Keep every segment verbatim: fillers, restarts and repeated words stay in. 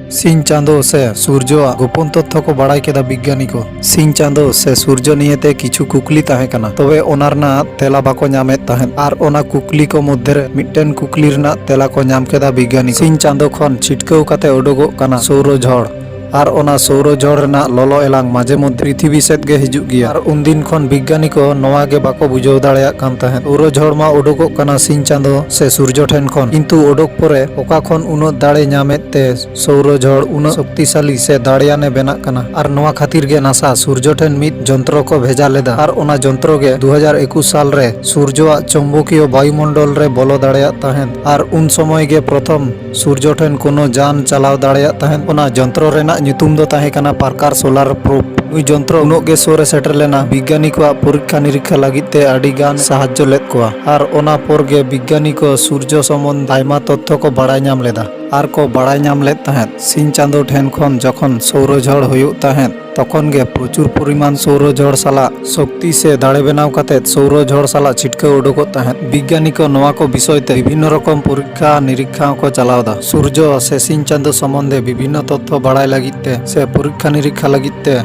ᱥᱤᱧ ᱪᱟᱸᱫᱚ ᱥᱮ ᱥᱩᱨᱡᱚᱣᱟᱜ ᱜᱳᱯᱚᱱ ᱛᱚᱛᱛᱷᱚ ᱠᱚ ᱵᱟᱲᱟᱭ ᱠᱮᱫᱟ ᱵᱤᱜᱽᱜᱟᱱᱤ ᱠᱚ᱾ ᱥᱤᱧ ᱪᱟᱸᱫᱚ ᱥᱮ ᱥᱩᱨᱡᱚ ᱱᱤᱭᱮᱛᱮ ᱠᱤᱪᱷᱩ ᱠᱩᱠᱞᱤ ᱛᱟᱦᱮᱸ ᱠᱟᱱᱟ, ᱛᱚᱵᱮ ᱚᱱᱟ ᱨᱮᱱᱟᱜ ᱛᱮᱞᱟ ᱵᱟᱠᱚ ᱧᱟᱢᱮᱫ ᱛᱟᱦᱮᱸᱫ᱾ ᱟᱨ ᱚᱱᱟ ᱠᱩᱠᱞᱤ ᱠᱚ ᱢᱚᱫᱽᱫᱷᱮ ᱨᱮ ᱢᱤᱫᱴᱮᱱ ᱠᱩᱠᱞᱤ ᱨᱮᱱᱟᱜ ᱛᱮᱞᱟ ᱠᱚ ᱧᱟᱢ ᱠᱮᱫᱟ ᱵᱤᱜᱽᱜᱟᱱᱤ ᱠᱚ᱾ ᱥᱤᱧ ᱪᱟᱸᱫᱚ ᱠᱷᱚᱱ ᱪᱷᱤᱴᱠᱟᱹᱣ ᱠᱟᱛᱮ ᱩᱰᱩᱠᱚᱜ ᱠᱟᱱᱟ ᱥᱳᱣᱨᱚ ᱡᱷᱚᱲ᱾ ᱟᱨ ᱚᱱᱟ ᱥᱳᱣᱨᱚ ᱡᱷᱚᱲ ᱨᱮᱱᱟᱜ ᱞᱚᱞᱚ ᱮᱞᱟᱝ ᱢᱟᱡᱷᱮ ᱢᱚᱫᱽᱫᱷᱮ ᱯᱨᱤᱛᱷᱤᱵᱤ ᱥᱮᱫ ᱜᱮ ᱦᱤᱡᱩᱜ ᱜᱮᱭᱟ᱾ ᱟᱨ ᱩᱱᱫᱤᱱ ᱠᱷᱚᱱ ᱵᱤᱜᱽᱜᱟᱱᱤ ᱠᱚ ᱱᱚᱣᱟ ᱜᱮ ᱵᱟᱠᱚ ᱵᱩᱡᱷᱟᱹᱣ ᱫᱟᱲᱮᱭᱟᱜ ᱠᱟᱱ ᱛᱟᱦᱮᱸᱫ, ᱥᱳᱣᱨᱚ ᱡᱷᱚᱲ ᱢᱟ ᱩᱰᱩᱠᱚᱜ ᱠᱟᱱᱟ ᱥᱤᱧ ᱪᱟᱸᱫᱚ ᱥᱮ ᱥᱩᱨᱡᱚ ᱴᱷᱮᱱ ᱠᱷᱚᱱ, ᱠᱤᱱᱛᱩ ᱩᱰᱩᱠ ᱯᱚᱨᱮ ᱚᱠᱟ ᱠᱷᱚᱱ ᱩᱱᱟᱹᱜ ᱫᱟᱲᱮ ᱧᱟᱢᱮᱫ ᱛᱮ ᱥᱳᱣᱨᱚ ᱡᱷᱚᱲ ᱩᱱᱟᱹᱜ ᱥᱚᱠᱛᱤᱥᱟᱞᱤ ᱥᱮ ᱫᱟᱲᱮᱭᱟᱱᱮ ᱵᱮᱱᱟᱜ ᱠᱟᱱᱟ? ᱟᱨ ᱱᱚᱣᱟ ᱠᱷᱟᱹᱛᱤᱨ ᱜᱮ ᱱᱟᱥᱟ ᱥᱩᱨᱡᱚ ᱴᱷᱮᱱ ᱢᱤᱫ ᱡᱚᱱᱛᱨᱚ ᱠᱚ ᱵᱷᱮᱡᱟ ᱞᱮᱫᱟ᱾ ᱟᱨ ᱚᱱᱟ ᱡᱚᱱᱛᱨᱚ ᱜᱮ ᱫᱩ ᱦᱟᱡᱟᱨ ᱮᱠᱩᱥ ᱥᱟᱞ ᱨᱮ ᱥᱩᱨᱡᱚᱣᱟᱜ ᱪᱩᱢᱵᱚᱠᱤᱭᱚ ᱵᱟᱭᱩᱢᱚᱱᱰᱚᱞ ᱨᱮ ᱵᱚᱞᱚ ᱫᱟᱲᱮᱭᱟᱜ ᱛᱟᱦᱮᱸᱫ᱾ ᱟᱨ ᱩᱱ ᱥᱚᱢᱚᱭ ᱜᱮ ᱯᱨᱚᱛᱷᱚᱢ ᱥᱩᱨᱡᱚ ᱴᱷᱮᱱ ᱠᱳᱱᱳ ᱡᱟᱱ ᱪᱟᱞᱟᱣ ᱫᱟᱲᱮᱭᱟᱜ ᱛᱟᱦᱮᱸᱫ᱾ ᱚᱱᱟ ᱡᱚᱱᱛᱨᱚ ᱨᱮᱱᱟᱜ ᱧᱩᱛᱩᱢ ᱫᱚ ᱛᱟᱦᱮᱸ ᱠᱟᱱᱟ ᱯᱟᱨᱠᱟᱨ ᱥᱳᱞᱟᱨ ᱯᱨᱳᱵ᱾ ᱱᱩᱭ ᱡᱚᱱᱛᱨᱚ ᱩᱱᱟᱹᱜ ᱜᱮ ᱥᱩᱨ ᱮ ᱥᱮᱴᱮᱨ ᱞᱮᱱᱟ, ᱵᱤᱜᱽᱜᱟᱱᱤ ᱠᱚᱣᱟᱜ ᱯᱚᱨᱤᱠᱠᱷᱟ ᱱᱤᱨᱤᱠᱠᱷᱟ ᱞᱟᱹᱜᱤᱫ ᱛᱮ ᱟᱹᱰᱤ ᱜᱟᱱ ᱥᱟᱦᱟᱡᱽᱡᱚ ᱞᱮᱫ ᱠᱚᱣᱟ᱾ ᱟᱨ ᱚᱱᱟ ᱯᱚᱨ ᱜᱮ ᱵᱤᱜᱽᱜᱟᱱᱤ ᱠᱚ ᱥᱩᱨᱡᱚ ᱥᱚᱢᱵᱚᱱᱫᱷ ᱟᱭᱢᱟ ᱛᱚᱛᱛᱷᱚ ᱠᱚ ᱵᱟᱲᱟᱭ ᱧᱟᱢ ᱞᱮᱫᱟ᱾ ᱟᱨ ᱠᱚ ᱵᱟᱲᱟᱭ ᱧᱟᱢ ᱞᱮᱫ ᱛᱟᱦᱮᱸᱫ, ᱥᱤᱧ ᱪᱟᱸᱫᱚ ᱴᱷᱮᱱ ᱠᱷᱚᱱ ᱡᱚᱠᱷᱚᱱ ᱥᱳᱣᱨᱚ ᱡᱷᱚᱲ ᱦᱩᱭᱩᱜ ᱛᱟᱦᱮᱸᱫ, ᱛᱚᱠᱷᱚᱱ ᱜᱮ ᱯᱨᱚᱪᱩᱨ ᱯᱚᱨᱤᱢᱟᱱ ᱥᱳᱣᱨᱚ ᱡᱷᱚᱲ ᱥᱟᱞᱟᱜ ᱥᱚᱠᱛᱤ ᱥᱮ ᱫᱟᱲᱮ ᱵᱮᱱᱟᱣ ᱠᱟᱛᱮᱫ ᱥᱳᱣᱨᱚ ᱡᱷᱚᱲ ᱥᱟᱞᱟᱜ ᱪᱷᱤᱴᱠᱟᱹᱣ ᱩᱰᱩᱠᱚᱜ ᱛᱟᱦᱮᱸᱫ᱾ ᱵᱤᱜᱽᱜᱟᱱᱤ ᱠᱚ ᱱᱚᱣᱟ ᱠᱚ ᱵᱤᱥᱚᱭ ᱛᱮ ᱵᱤᱵᱷᱤᱱᱱᱚ ᱨᱚᱠᱚᱢ ᱯᱚᱨᱤᱠᱠᱷᱟ ᱱᱤᱨᱤᱠᱠᱷᱟ ᱦᱚᱸᱠᱚ ᱪᱟᱞᱟᱣ ᱮᱫᱟ᱾ ᱥᱩᱨᱡᱚ ᱥᱮ ᱥᱤᱧ ᱪᱟᱸᱫᱚ ᱥᱚᱢᱵᱚᱱᱫᱷᱮ ᱵᱤᱵᱷᱤᱱᱱᱚ ᱛᱚᱛᱛᱷᱚ ᱵᱟᱲᱟᱭ ᱞᱟᱹᱜᱤᱫ ᱛᱮ ᱥᱮ ᱯᱚᱨᱤᱠᱠᱷᱟ ᱱᱤᱨᱤᱠᱠᱷᱟ ᱞᱟᱹᱜᱤᱫ ᱛᱮ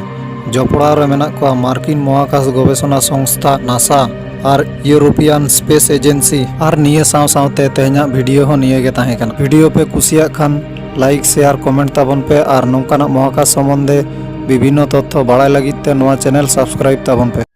ᱡᱚᱯᱲᱟᱣ ᱨᱮ ᱢᱮᱱᱟᱜ ᱠᱚᱣᱟ ᱢᱟᱨᱠᱤᱱ ᱢᱚᱦᱟᱠᱟᱥ ᱜᱚᱵᱮᱥᱚᱱᱟ ᱥᱚᱝᱥᱛᱷᱟ NASA ᱟᱨ ᱤᱭᱩᱨᱳᱯᱤᱭᱟᱱ ᱥᱯᱮᱥ ᱮᱡᱮᱱᱥᱤ᱾ ᱟᱨ ᱱᱤᱭᱟᱹ ᱥᱟᱶ ᱥᱟᱶᱛᱮ ᱛᱮᱦᱮᱧᱟᱜ ᱵᱷᱤᱰᱤᱭᱳ ᱦᱚᱸ ᱱᱤᱭᱟᱹ ᱜᱮ ᱛᱟᱦᱮᱸ ᱠᱟᱱᱟ᱾ ᱵᱷᱤᱰᱤᱭᱳ ᱯᱮ ᱠᱩᱥᱤᱭᱟᱜ ᱠᱷᱟᱱ ᱞᱟᱭᱤᱠ, ᱥᱮᱭᱟᱨ, ᱠᱚᱢᱮᱱᱴ ᱛᱟᱵᱚᱱ ᱯᱮ ᱟᱨ ᱱᱚᱝᱠᱟᱱᱟᱜ ᱢᱚᱦᱟᱠᱟᱥ ᱥᱚᱢᱵᱚᱱᱫᱷᱮ ᱵᱤᱵᱷᱤᱱᱱᱚ ᱛᱚᱛᱛᱷᱚ ᱵᱟᱲᱟᱭ ᱞᱟᱹᱜᱤᱫ ᱛᱮ ᱱᱚᱣᱟ ᱪᱮᱱᱮᱞ ᱥᱟᱵᱥᱠᱨᱟᱭᱤᱵ ᱛᱟᱵᱚᱱ ᱯᱮ᱾